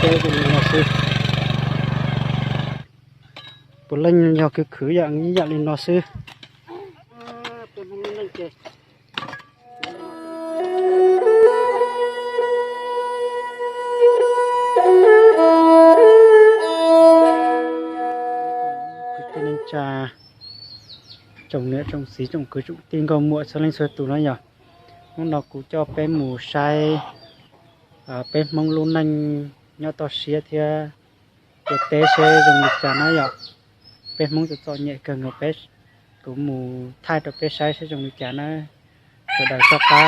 teb li no xwb. Puav leej yog khwv khwv yam ib yam li no xwb. Kwv tij neej tsa, tsoom niam tsoom txiv tsoom kwv tsoom tij nkauj muam txhua leej txhua tus na yom, hnub no kuv coj peb mus saib peb Hmoob lub neej nyob toj siab thiab ua teb seb zoo li cas na yom. Peb Hmoob txom txom nyem kawg nkaus, peb, kuv mus thaij rau peb saib seb zoo li cas na. Sawv daws soj qab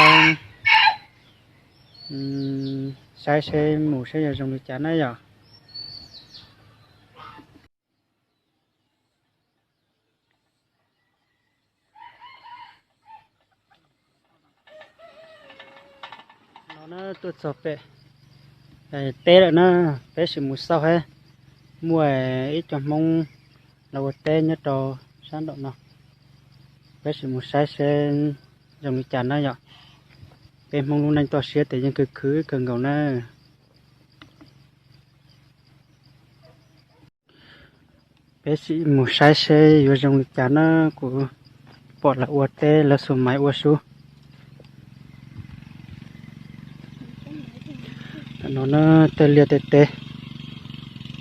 saib seb mus saib yog zoo li cas na yom. No na tuaj txog pem teb lawm na, peb sim mus xauj seb muaj ib co Hmoob los ua teb nyob rau sab nraum no. Peb sim mus saib seb zoo li cas na yom. Peb Hmoob lub neej toj siab ces yeej khwv khwv kawg nkaus na. Peb sim mus saib seb yuav zoo li cas na, kuv pom lawv ua teb lawv xuas maiv ua sub. Tam no na tej liaj tej teb,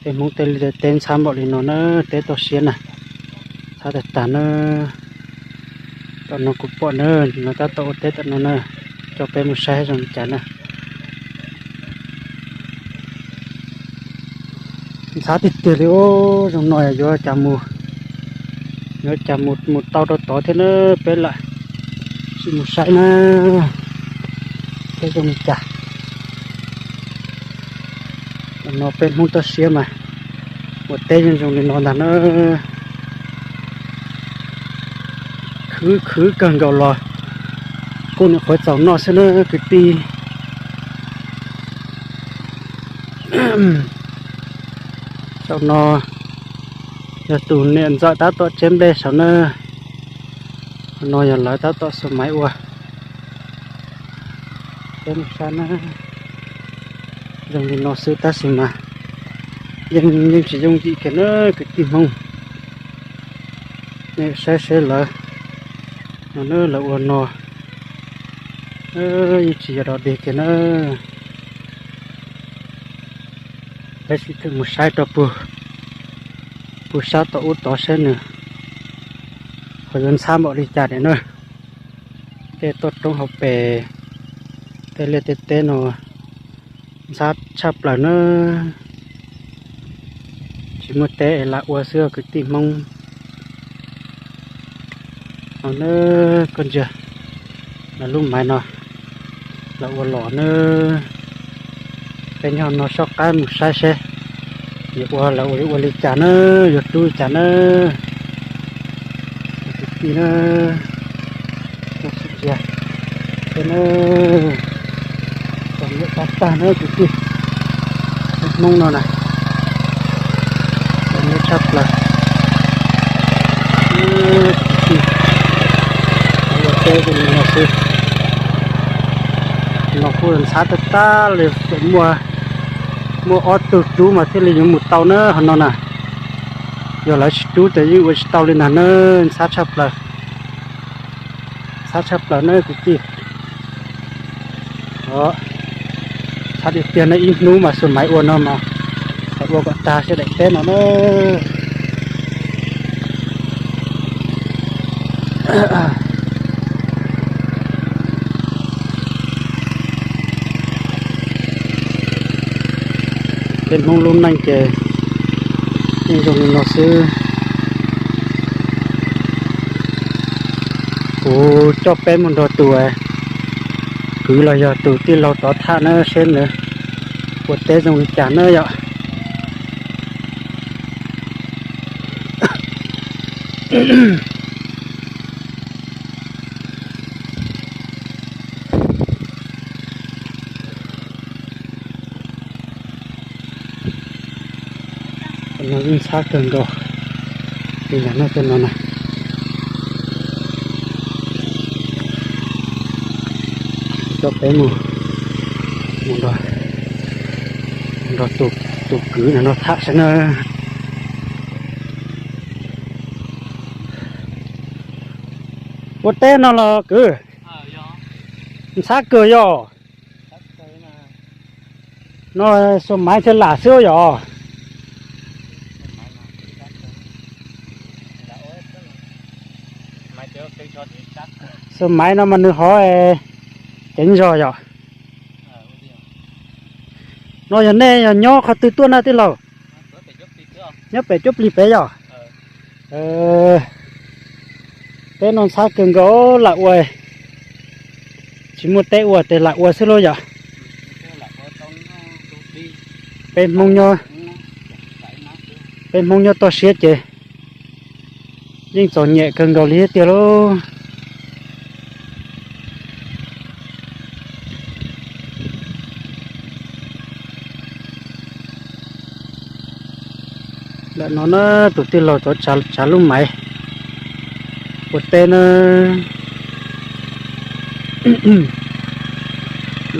peb Hmoob tej liaj tej teb ntxhab npaum li no na, teb toj siab na, ntxhab tag tag na. Tam no kuv pom na, lawv tab tom ua teb tam no na, coj peb mus saib zoo li cas na. Ntxhab tiag tiag li os, zoo no yuav cas mus, yuav cas mus mus tau rau tod thiab na, peb lam sim mus saib na, peb zoo li cas. Tam no peb Hmoob toj siab mas ua teb zoo zoo li no ntag na. Khwv khwv kawg nkaus los kuj nyuam qhuav txaus noj xwb na kwv tij. Saum no yog tus niam ntxawm tab tom tseb nplej saum na. No yog lawv tab tom xuas maiv ua. Peb mus saib na, zoo li no xwb tab sis mas yeej yeej tsis yooj yim kiag na kwv tij Hmoob. Nej saib seb lawv no na, lawv ua no yeej tsis yog dog dig kiag na. Peb sim thwm mus saib rau puag sab tom ub tod seb nws ho yuav ntxhab npaum li cas na. Tej toj roob hauv pes, tej liaj tej teb no ntxhab tshaj plaws na. Tsis muaj teb es lam ua xwb kwv tij Hmoob. No na, koj ntsia, lawv lub maiv no lawv ua los na. Peb nyob no soj qab mus saib seb yuav ua, lawv ua yuav ua li cas na, yuav rub li cas na. Kwv tij na, ntsia, teb na, txom nyem tag tag na kwv tij. Peb Hmoob no na, txom nyem tshaj plaws. Kwv tij, ua teb li no xwb. No kuj ntxhab tag tag li, muaj, muaj ob tug rub mas thiaj li yuav mus tau na ho no na. Yog lawv tsis rub ces yeej ua tsis tau li ntag na, ntxhab tshaj plaws. Ntxhab tshaj plaws na kwv tij. Ntxhab tiag tiag na, ib hnub mas xuas maiv ua no mas, ua kom tag seb daim teb no na. Peb Hmoob lub neej ces yeej zoo li no xwb. Kuv coj peb mus nrog tus kwv los yog tus tij laug tod tham na seb nws ua teb zoo li cas na yom. No yeej ntxhab kawg nkaus li ntag na, tej no na. Coj peb mus, mus nrog Nrog tus kwv no tham saib na. Ua teb no los kwv? Ntxhab kawg yog. No xuas maiv thiaj lam xwb yog. Xuas maiv no mas nws hov ceev zog yog. No yog nej yog nyob qhov twg tuaj na tij laug? Nyob pem cuab plig pem yog. Teb no ntxhab kawg nkaus lam ua, tsis muaj teb ua ces lam ua xwb lauj yom. Peb Hmoob nyob, peb Hmoob nyob toj siab ces yeej txom nyem kawg nkaus li thiab tiag lauj. Ntawm no na tus tij laug tov tsav lub maiv ua teb na,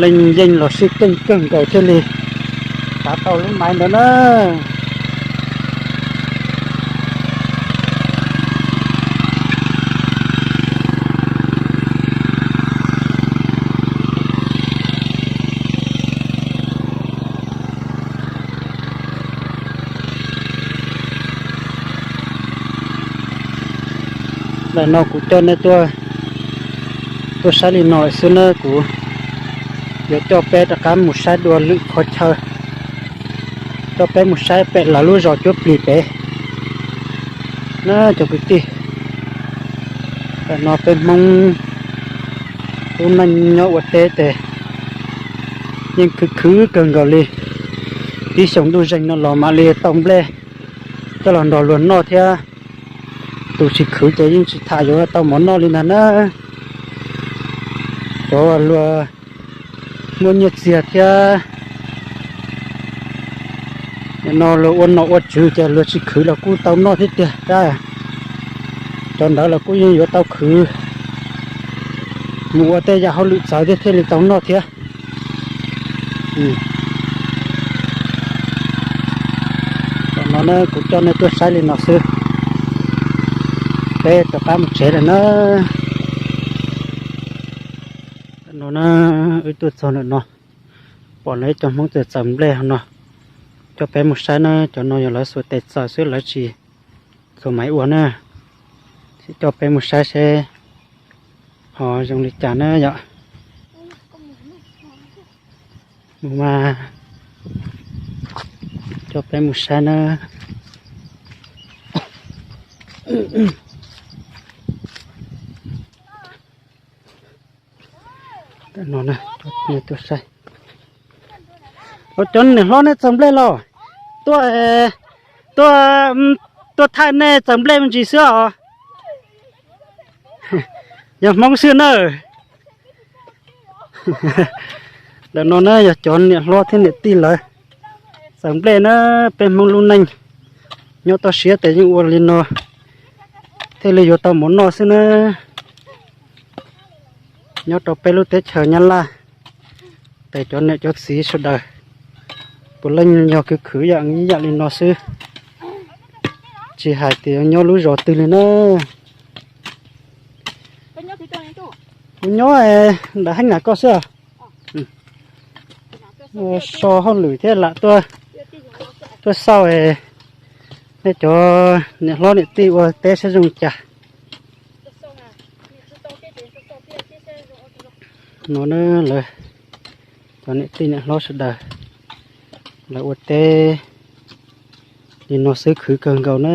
leej yeej los sib keej kawg nkaus thiaj li tsav tau lub maiv ntawd na. Ntawm no kuv coj nej tuaj, tuaj saib li no lawm xwb na, kuv yuav coj peb rov qab mus saib dua lwm qhov chaw, coj peb mus saib pem lawv lub zos cuab plig pem na cov kwv tij. Ntawm no peb Hmoob lub neej nyob ua teb ces yeej khwv khwv kawg nkaus li. Tib xyoo ntuj zeeg no los mam li tau nplej coj los nrog luag noj thiab. Tus tsis khwv ces yeej tsis tham yuav tau mov noj li ntag na. Cov luag muaj nyiaj txiag thiab, nim no luag ua nom ua tswv ces luag tsis khwv los kuj tau noj thiab tiag. Cov ntawd los kuj yeej yuav tau khwv mus ua tej yam hauj lwm txawv thiab thiaj li tau noj thiab. Tam no na kuv coj nej tuaj saib li no xwb, peb rov qab mus tsev lawm na. Tam no na wb tuaj txog ntawm no, pom lawv ib co Hmoob txawm txaws nplej hauv no, coj peb mus saib na. Cov no yog lawv xuas tes txaws xwb, lawv tsis txhua maiv ua na. Sim coj peb mus saib seb ho zoo li cas na yom. Mus mas, coj peb mus saib na. Tam no tuaj saib. Cov niam hlob nej txaws nplej los? Tuaj, tuaj, tuaj thaij nej txaws nplej me ntsis xwb os. Yog Hmoob xwb na. Ntawm no na yog cov niam hlob thiab niam tij lawv txaws nplej na. Peb Hmoob lub neej nyob toj siab ces yeej ua li no thiaj li yuav tau mov noj xwb na. Nyob rau peb lub teb chaws Nyab Laj, ces cov niam cov txiv sawv daws puav leej yog khwv khwv yam ib yam li no xwb, tsis hais tias nyob lub zos twg li na. Kuv nyob nram Heeb Nas koj xwb. So hauj lwm thiab lam tuaj xauj nej cov niam hlob niam tij ua teb saib zoo cas. No na, lawv cov niam tij niam hlob sawv daws lawv ua teb li no xwb khwv kawg nkaus na.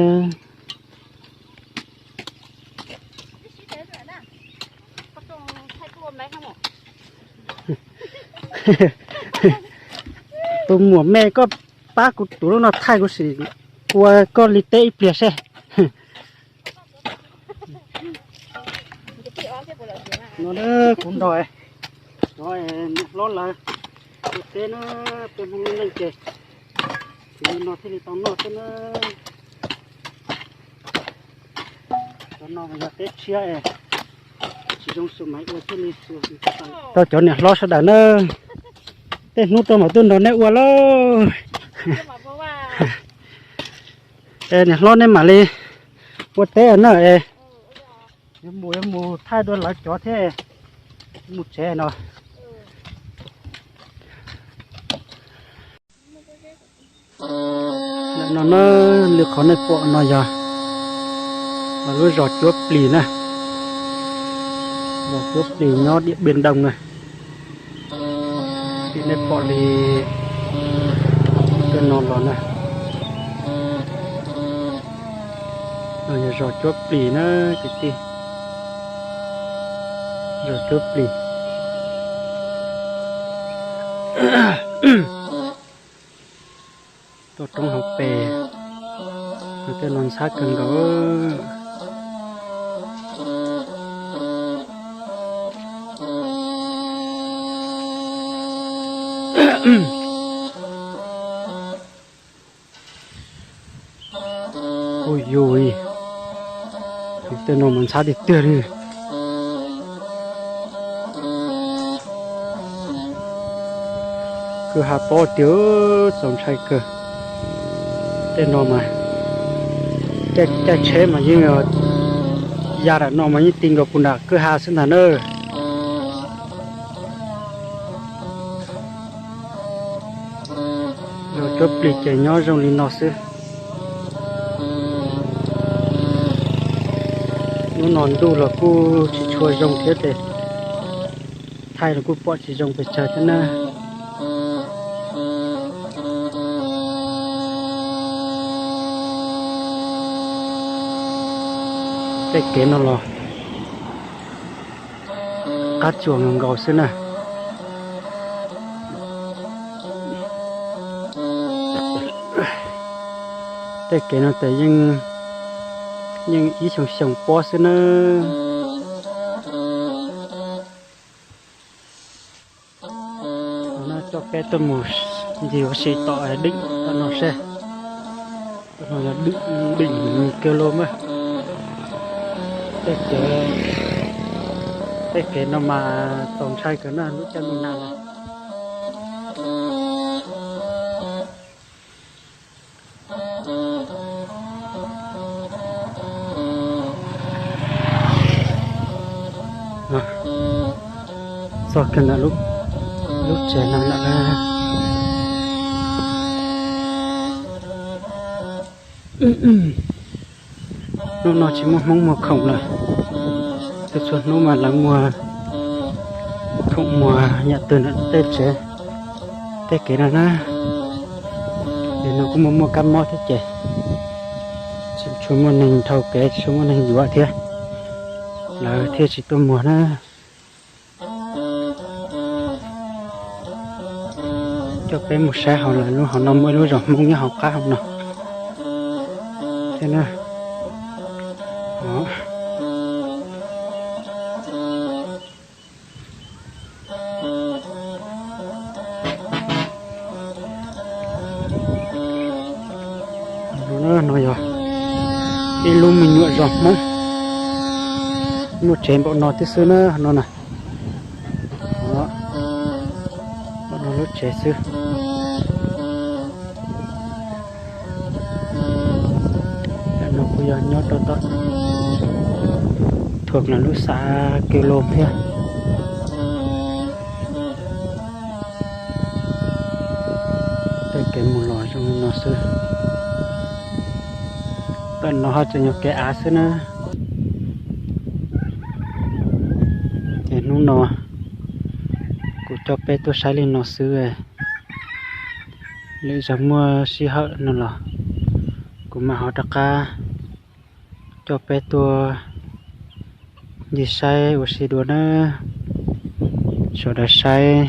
Tus muam me, koj pab kuv tus lub no thaij kuv sim ua koj li teb ib pliag seb. No kuv nrog cov niam hlob lawv ua teb na, peb Hmoob lub neej ces no thiaj li tau noj xwb na. Cov no yog teb tshiab, tsis zoo xuas maiv ua thiaj li xuas tau cov niam hlob sawv daws na. Tej hnub rau mam tuaj nrog neb ua lauj. Es niam hlob neb mam li ua teb na es. Yuav mus, yuav mus thaij dua lawv cov thiab, mus tsev no. Ntawm no na, li qhov nej pom no yog lub zos Cuab Plis na, zos Cuab Plis nyob Điện Biên Đông na. Li nej pom li tej no los na, no yog zos Cuab Plis na kwv tij, zos Cuab Plis. Tuaj roob hauv pes, tej no ntxhab kawg nkaus. Ui yus, tej no mas ntxhab tiag tiag li. Kwj ha pob tiag, txaus ntshai kawg. Tej no mas caij tsheb mas yeej ya nram no mas yeej ti nkaus puag nram kwj ha xwb ntag na. Zos Cuab Plis ces nyob zoo li no xwb. Hnub no ntuj los kuj tsis tshua zoo thiab ces thaij los kuj pom tsis zoo pes tsawg thiab na. Tej kev no los qab tsuas nkaus nkaus xwb na. Tej kev no ces yeej ib xyoo xyoo pob xwb na. Coj peb tuaj mus ncig ua si tom Deem tom no seb. Tom no yog Deem kiag los mas. Tej kev, tej kev no mas txaus ntshai kawg na lub caij ntuj nag no. Txog kiag ntawm lub tsev no lawm. Hnub no tsis muaj Hmoob muag khoom lawm. Txhua txhua hnub mas lawv muag khoom muag yam twg ntawm tej tsev, tej kev no na. Ces no kuj muaj muaj kab mob thiab ces tsis tshua muaj neeg dhau kev, tsis tshua muaj neeg yuav thiab, lawv thiaj tsis tuaj muag na. Coj peb mus saib hauv lawv lub hauv no muaj ib lub zos Hmoob nyob hauv qab hauv no thiab na. No yog ib lub me nyuam zos Hmoob, muaj tsev npaum no tib xwb na no na. Npaum no lub tsev xwb. No kuj yog nyob rau tom thuam lawv lub xã Kiêu Lôm thiab. Tej kev mus los zoo li no xwb. Tam no ho tseem yog kev av xwb na. Ces hnub no kuv coj peb tuaj saib li no xwb. Lwm zaus muaj sij hawm no los kuv mam ho rov qab coj peb tuaj ncig saib ua si dua nawb. Sawv daws saib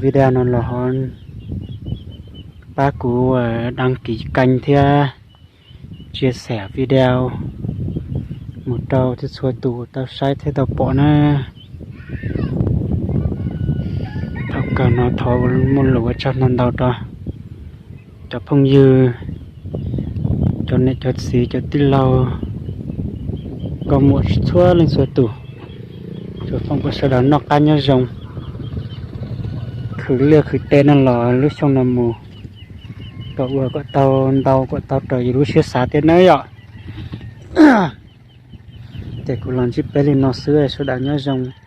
video no los ho pab kuv đăng ký kênh thiab chia sẻ video mus rau txhua txhua tus tau saib thiab tau pom na. Thaum kawg no thov muaj lus ua tsaug ntau ntau rau cov phooj ywg, cov niam cov txiv, cov tij laug, nkauj muam txhua leej txhua tus. Tsuas foom kom sawv daws noj qab nyob zoo, khwv liaj khwv teb no los lub xyoo no mus kom ua kom tau ntau kom tau raws yus lub siab xav thiab nawb yom. Ces kuv los ntsib peb li no xwb, sawv daws nyob zoo.